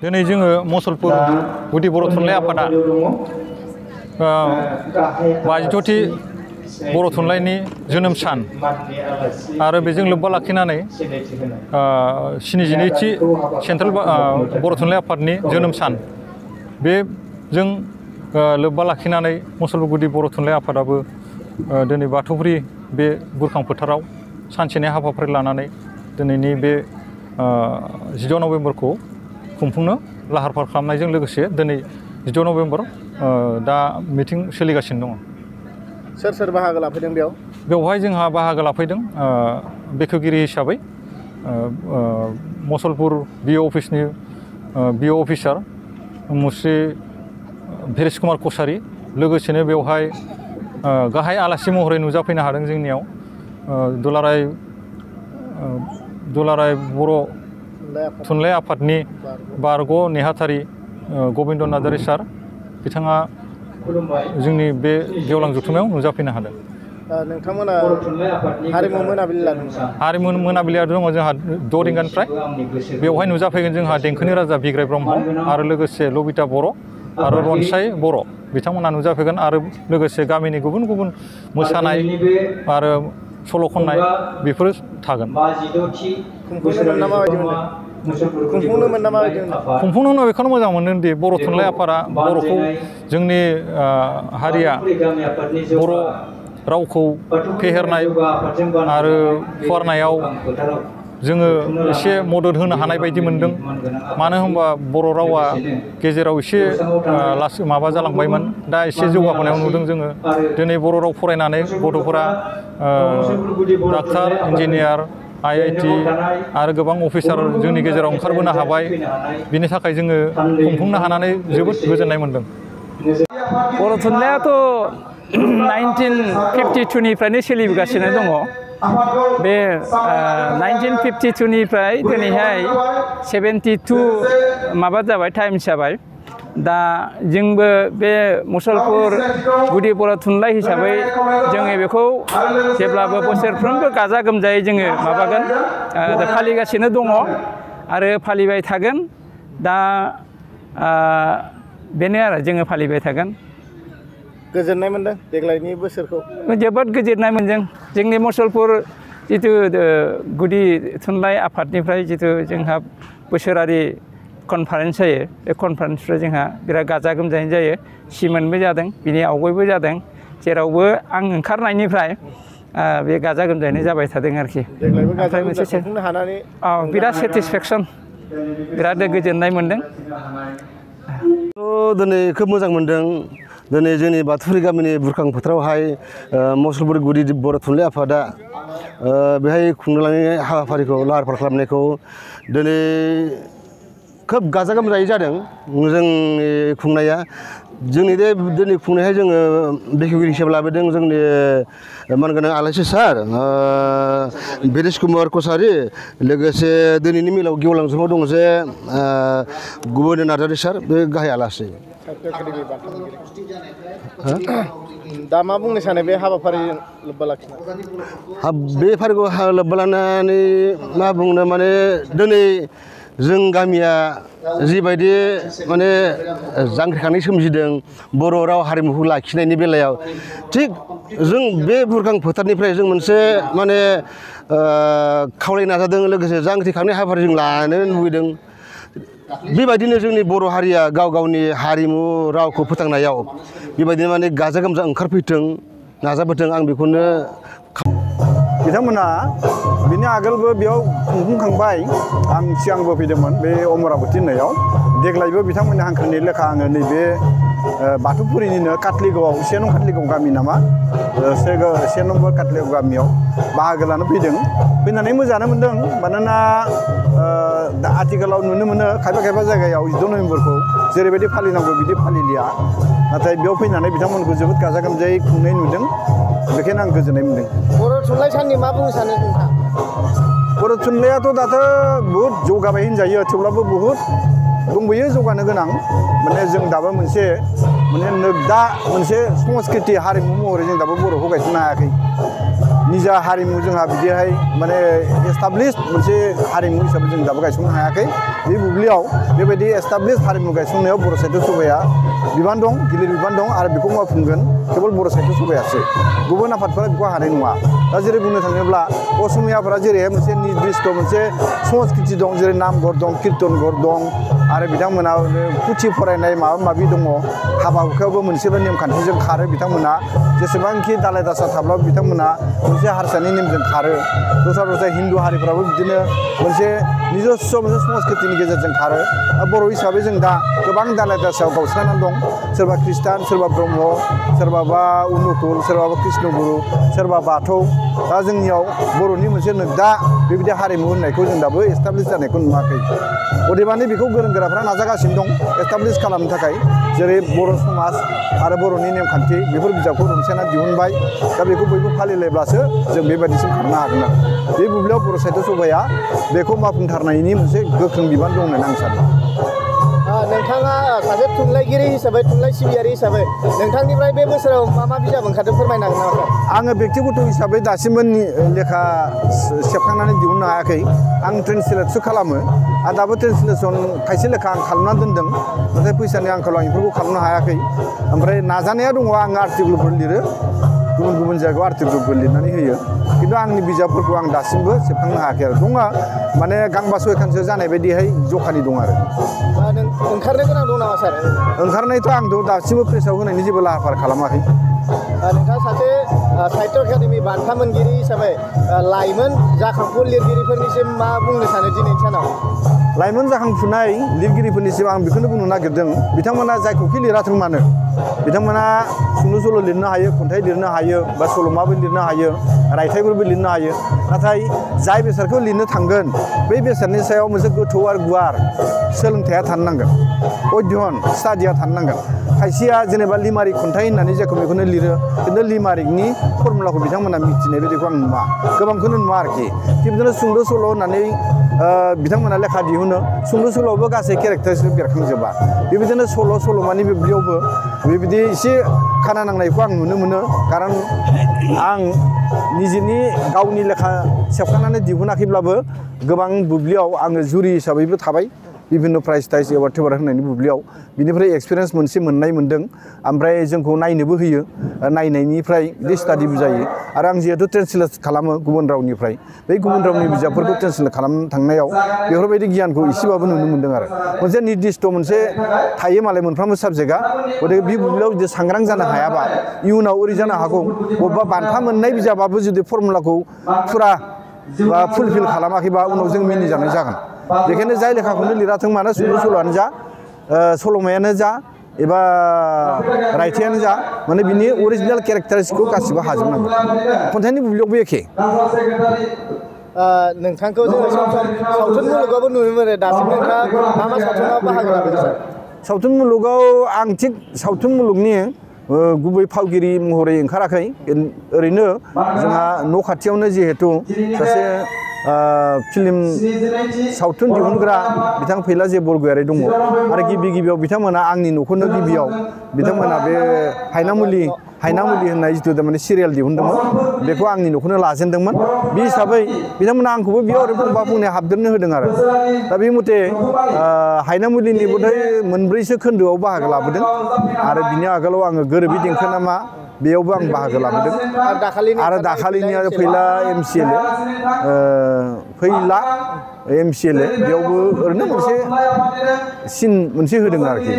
दिनै जोङो मुसलपुर गुदि बर' थुनलाइ आफादा 52थि बर' थुनलाइनि जोनोम सान आरो बेजों लोब्बा लाखिनानै 72थि सेन्ट्रेल बर' थुनलाइ आफादनि जोनोम सान बेजों लोब्बा लाखिनानै मुसलपुर गुदि बर' थुनलाइ आफादाबो दिनै बाथौफुरि बे बुरखां फोथाराव सानसेनि हाबाफारि लानानै दिनैनि बे 10 नभेम्बरखौ खुंफुंनो लाहार फाहार खालामनायजों लोगोसे दिनै 10 नभेम्बर दा मिटिं सोलिगासिनो दङ। सोर बाहागो लाफैदों बेवहाय जोंहा बाहागो लाफैदों बेखेवगिरि हिसाबै मुसलपुर बिअ अफिसनि बिअ अफिसार मुस्रि भेरिस कुमार कसारी लोगोसेनो बेवहाय गाहाय आलासि महरै नुजाफैनो हादों जोंनियाव दुलाराय बर' थुनलाइ आफादनि बारग' नेहाथारि गबिन्द नार्जारि सार बिथाङा जोंनि बे गेवलां जथुमायाव नुजाफैनो हादों। नोंथांमोना हारिमु मोनाबिलि लादों? हारिमु मोनाबिलिया दङ जोंहा 6 रिंगानिफ्राय बेवहाय नुजाफैगोन जोंहा देंखोनि राजा बिग्राय ब्रह्म आरो लोगोसे लबिता बर' आरो रनसाय बर' बिथांमोना नुजाफैगोन आरो लोगोसे गामिनि गुबुन गुबुन मोसानाय आरो सल' खननाय बेफोरो थागोन। खुंफुंनो उनाव बेखौनो मोजां मोनदों दि बर' थुनलाइ आफादा बर'खौ जोंनि हारिया बर' रावखौ फेहेरनाय आरो फरायनायाव जोङो एसे मदद होनो हानाय बायदि मोनदों। मानो होनबा बर' रावा गेजेराव एसे माबा जालांबायमोन, दा एसे जौगाबोनायाव नुदों जोङो। दिनै बर' राव फरायनानै गथ'फोरा डाक्टार, इन्जिनियार, IIT आरो गोबां अफिसार जोंनि गेजेराव ओंखारबोनो हाबाय। बिनि थाखाय जोङो खुंफुंनो हानानै जोबोद गोजोननाय मोनदों। बर' थुनलाइयाथ' 1952 निफ्रायनो सोलिबोगासिनो दङ। बे 1952 निफ्राय दिनैहाय 72 माबा जाबाय, टाइम जाबाय। दा जोंबो बे मुसलपुर गुदि बर' थुनलाइ हिसाबै जोङो बेखौ जेब्लाबो बोसोरफ्रोमबो गाजा गोमजायै जोङो माबागोन, फालिगासिनो दङ आरो फालिबाय थागोन। दा बेनो आरो जोङो फालिबाय थागोन। गोजोननाय मोनदों देग्लायनि बोसोरखौ? जोबोद गोजोननाय मोनदों। जोंनि मुसलपुर जिथु गुदि थुनलाइ आफादनिफ्राय जिथु जोंहा बोसोरारि कनफारेन्स जायो, बे कनफारेन्सफ्रा जोंहा बिराद गाजा गोमजायै जायो। सिमोनबो जादों, बिनि आवगायबो जादों। जेरावबो आं ओंखारनायनिफ्राय बे गाजा गोमजायैनो जाबाय थादों आरोखि। ओमफ्राय मोनसे खुंफुंनो हानानै बिराद सेटिसफेक्सन, बिराद गोजोननाय मोनदों। दिनै खोब मोजां मोनदों। दिनै जोंनि बाथौफुरि गामिनि बुरखां फोथारावहाय मुसलपुर गुदि बर' थुनलाइ आफादा बेहाय खुंनो लांनाय हाबाफारिखौ लाहार फाहार खालामनायखौ दिनै खोब गाजा गोमजायै जादों। जोंनि खुंनाया जोंनि दिनै खुंनायहाय जोङो बेखेवगिरि हिसाबै लाबोदों जोंनि मानगोनां आलासि सार भेरिस कुमार कसारी, लोगोसे दिनैनि मेलाव गेवलां जथुमाव दङ जे गबिन्द नार्जारि सार, बे गाहाय आलासि। दा मा बुंनो सानो बे हाबाफारिजों लोब्बा लाखिनानै? बे फारिखौ लोब्बा लानानै मा बुंनो, माने दिनै जों गामिया जिबायदि माने जांख्रिखांनाय सोमजिदों बर' राव हारिमुखौ लाखिनायनि बेलायाव, थिग जों बे बुरखां फोथारनिफ्राय जों मोनसे माने खावलायनो नाजादों, लोगोसे जांख्रिखांनाय हाबाफारि जों लानो लुबैदों। बेबायदिनो जोंनि बर' हारिया गाव गावनि हारिमु रावखौ फोथांनायाव बेबायदिनो माने गाजा गोमजा ओंखारफैथों, नाजाबोथों, आं बेखौनो। बिथांमोना बिनि आगोलबो बेयाव खुंफुंखांबाय। आं सिगांबो फैदोंमोन बे अमरावती होननायाव। देग्लायबो बिथांमोननि हांख्रायनाय लेखा आङो नैबे बाथौफुरिनिनो काटलिगावआव, 1 नं काटलिगाव गामि नामा, 1 नम्बर काटलिगाव गामियाव बाहागो लानो फैदों। फैनानै मोजाङानो मोनदों। मानोना दा आथिखालाव नुनो मोनो खायफा खायफा जायगायाव 10 नभेम्बरखौ जेरैबायदि फालिनांगौ बिदि फालिलिया। नाथाय बेयाव फैनानै बिथांमोनखौ जोबोद गाजा गोमजायै खुंनाय नुदों। बेखायनो आं गोजोननाय मोनदों। बर' थुनलाइ साननि मा बुंनो सानो नोंथां? बर' थुनलाइयाथ' दाथ' बहुद जौगाबाय होनजायो, थेवब्लाबो बहुद दंबायो जौगानो गोनां। माने जों दाबो मोनसे दा मोनसे संस्कृति हारिमु महरै जों दाबो बर'खौ गायसननो हायाखै। निजा हारिमु जोंहा बिदिहाय माने एस्टाब्लिश मोनसे हारिमु हिसाबै जों दाबो गायसननो हायाखै। बे बुब्लियाव बेबायदि एस्टाब्लिश हारिमु गायसंनायाव बर' साहित्य सभाया बिबान दं, गिलिर बिबान दं आरो बेखौ मावफुंगोन केवल बर' साहित्य सभायासो। गुबुन आफादफोरा बेखौ हानाय नङा। दा जेरै बुंनो थाङोब्ला असमियाफोरा जेरैहाय मोनसे निर्दिष्ट मोनसे संस्कृति दं, जेरै नामघर दं, कीर्तनघर दं आरो बिथांमोना पुथि फरायनाय माबा माबि दङ। हाबा हुखायावबो मोनसेल' नेमखान्थिजों खारो बिथांमोना। जेसेबांखि दालाय दासा थाब्लाबो बिथांमोना मोनसे हारसानि नेमजों खारो। दस्रा दस्रा हिन्दु हारिफ्राबो बिदिनो मोनसे निजस्व मोनसे संस्कृतिनि गेजेरजों खारो। बर' हिसाबै जों दा गोबां दालाय दासायाव गावस्रानानै दं। सोरबा ख्रिस्टान, सोरबा ब्रह्म, सोरबाबा अनुकुल, सोरबाबा कृष्णगुरु, सोरबा बाथौ। दा जोंनियाव बर'नि मोनसे दा बेबायदि हारिमु होननायखौ जों दाबो एस्टाब्लिश जानायखौ नुवाखै। अदेबानि बेखौ गोरों गोराफ्रा नाजागासिनो दं एस्टाब्लिश खालामनो थाखाय। जेरै बर' समाज आरो बर'नि नेमखान्थि बेफोर बिजाबखौ रनसायना दिहुनबाय। दा बेखौ बयबो फालिलायब्लासो जों बेबायदिसिम खालामनो हागोन आरो। बे बुब्लियाव बर' साहित्य सभाया बेखौ मावफुंथारनायनि मोनसे गोख्रों बिबान दं होननानै आं सानो। नोंथाङा सासे थुनलाइगिरि हिसाबै, थुनलाइ सिबियारि हिसाबै नोंथांनिफ्राय बे बोसोराव मा बिजाब ओंखारदों फोरमायनो हागोन नामा सार? आङो बेक्तिगत हिसाबै दासिमबो लेखा सेबखांनानै दिहुननो हायाखै। आं ट्रेन्सलेटसो खालामो आरो दाबो ट्रेन्सलेसन खायसे लेखा आं खालामनानै दोनदों। नाथाय फैसानि आंखालाव आं बेफोरखौ खालामनो हायाखै। ओमफ्राय नाजानाया दङ, आं आर्टिकेलफोर लिरो, गुबुन गुबुन जायगायाव आर्टिकेलफोरबो लिरनानै होयो। खिन्थु आंनि बिजाबफोरखौ आं दासिमबो सेबखांनो हायाखै आरो। दङ माने गांबा सयखानसो जानाय बायदिहाय जखानि दं आरो। ओंखारनो गोनां दं नामा सार? ओंखारनायथ' आं दासिमबो प्रेसाव होनायनि जेबो लाहार फाहार खालामाखै। नोंथाङा सासे साहित्य एकाडेमि बान्था मोनगिरि हिसाबै लाइमोन जाखांफु लिरगिरिफोरनिसिम मा बुंनो सानो दिनैनि सानाव? लाइमोन जाखांफुनाय लिरगिरिफोरनिसिम आं बेखौनो बुंनो नागिरदों, बिथांमोना जायखौखि लिराथों मानो, बिथांमोना सुंद' सल' लिरनो हायो, खन्थाइ लिरनो हायो, बा सल'माबो लिरनो हायो, रायथाइफोरबो लिरनो हायो। नाथाय जाय बेसादखौ लिरनो थांगोन बै बेसादनि सायाव मोनसे गोथौ आरो गुवार सोलोंथाइया थानो नांगोन, अध्ययन स्टाडिया थानो नांगोन। खायसेया जेनेबा लिमारिक खन्थाइ होननानै जायखौ बेखौनो लिरो, खिन्थु लिमारिकनि फर्मुलाखौ बिथांमोना मिथिनाय बायदिखौ आं नुवा, गोबांखौनो नुवा आरोखि। थिग बिदिनो सुंद' सल' होननानै बिथांमोना लेखा दिहुनो, सुंद' सल'आवबो गासै केरेक्टार्सखौ बेरखांजोबा। बेबायदिनो सल'मानि बेयावबो बेबायदि एसे खाना नांनायखौ आं नुनो मोनो। खारन आं निजेनि गावनि लेखा सेबखांनानै दिहुनाखैब्लाबो गोबां बुब्लियाव आङो जुरि हिसाबैबो थाबाय, बिभिन्न प्राइज टाइज एवार्ड टेवार्ड होनायनि बुब्लियाव। बिनिफ्राय एक्सपिरियेन्स मोननाय मोन्दों। ओमफ्राय जोंखौ नायनोबो होयो, नायनायनिफ्राय बिदि स्टाडिबो जायो। आरो आं जिहेथु ट्रेन्सलेट खालामो गुबुन रावनिफ्राय, बै गुबुन रावनि बिजाबफोरखौ ट्रेन्सलेट खालामनो थांनायाव बेफोरबायदि गियानखौ एसेबाबो नुनो मोन्दों आरो। मोनसे निर्दिष्ट मोनसे थायो मालाय मोनफ्रोमबो साबजेक्टआ, गथिखे बे बुब्लियाव जुदि सांग्रां जानो हायाबा इयुनाव ओरै जानो हागौ बबेबा बान्था मोननाय बिजाबाबो जुदि फर्मुलाखौ फुरा बा फुलफिल खालामाखैबा उनाव जों मिनिजानाय जागोन। बेखायनो जाय लेखाखौनो लिराथों मानो, सुंद' सल'आनो जा, सल'मायानो जा एबा रायथायानो जा, माने बिनि अरिजिनेल केरेक्टारिस्टिकखौ गासिबो हाजोबनांगोन। खन्थाइनि बुब्लियावबो एखे। नोंथांखौ जोङो सावथुन मुलुगावबो नुनो मोनो। दासिम नोंथाङा मा सावथुनाव बाहागो लादों सार? सावथुन मुलुगाव आं थिग सावथुन मुलुगनि गुबै फावगिरि महरै ओंखाराखै। ओरैनो जोंहा न' खाथियावनो जिहेथु सासे फिल्म सावथुन दिहुनग्रा बिथां फैलाजे बरगयारि दङ। आरो गिबियाव बिथांमोना आंनि न'खौनो गिबियाव बिथांमोना बे हायनामुलि होननाय जिथु माने सिरियाल दिहुनदोंमोन, बेखौ आंनि न'खौनो लाजेनदोंमोन। बे हिसाबै बिथांमोना आंखौबो बेयाव ओरै फंबा हाबदेरनो होदों आरो। दा बे मथे हायनामुलिनि बोथाय मोनब्रैसो खोन्दोआव बाहागो लाबोदों। आरो बिनि आगोलाव आङो गोरोबि देंखो ना मा, बेयावबो आं बाहागो लाबोदों। आरो दाखालिनिया फैला एमसिएलए बेयावबो ओरैनो मोनसे सिन मोनसे होदों आरोखि।